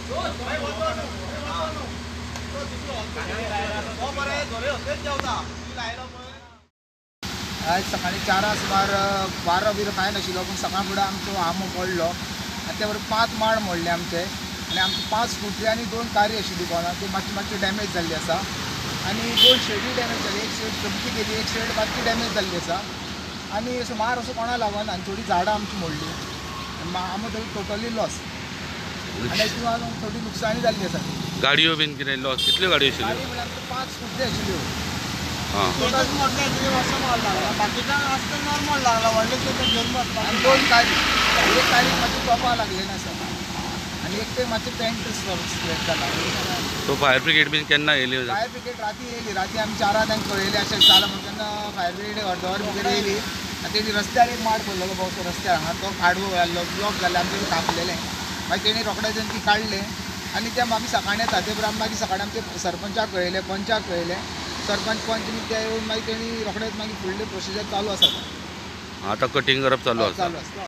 आज सकाळी 4 सुमार वारो बिरो कांय नाशिल्लो, पूण सकाळ फुडें आमचो आंबो पडलो आनी ते बरोबर 5 माड मोडले आमचे आनी आमचे 5 स्कुटरी आनी 2 कारी आशिल्ली कोणाक ती मातशी मातशी डॅमेज जाल्ली आसा आनी 2 शेडी डॅमेज जाली, एक शेड सोमती गेली, एक शेड मातशी डॅमेज जाल्ली आसा आनी सुमार असो कोणा लागना आनी थोडी झाडां आमची मोडली, आमो तरी टोटली लॉस आनी तितून थोडी लुकसाणी जाल्ली आसा. गाडयो बीन कितें लॉस? कितल्यो गाडयो आशिल्ल्यो? गाडी म्हळ्यार आमच्यो 5 स्कुटरी आशिल्ल्यो. नॉर्मल लागला, व्हडले घेवन बसता. आनी 2 कारी, एक कारी मातशी टोपा लागलेलें आसा आनी एक ते मातशें पेंट स्क्रॅच जाला. सो फायर ब्रिगेड बीन केन्ना येयली? फायर ब्रिगेड राती येयली, राती आमी 4 तांकां कळयलें अशें जालां म्हणून, तेन्ना फायर ब्रिगेड अर्दवर भितर येयली आनी तेणी रस्त्यार एक माड पडलेलो बोसो रस्त्यार हांगा, तो आडवो घाल्लो, ब्लॉक जाल्ले आमचे कापलेलें, मागीर तेणी रोखडें तेणी काडलें आनी ते मागीर सकाळीं येता ते बरोबर मागीर सकाळीं आमचे सरपंचाक कळयलें, पंचाक कळयलें, सरपंच पंच ते येवन मागीर तेणी रोखडेच मागीर फुडलें प्रोसिजर चालू आसा. आतां कटींग करप चालू आसा? चालू आसा.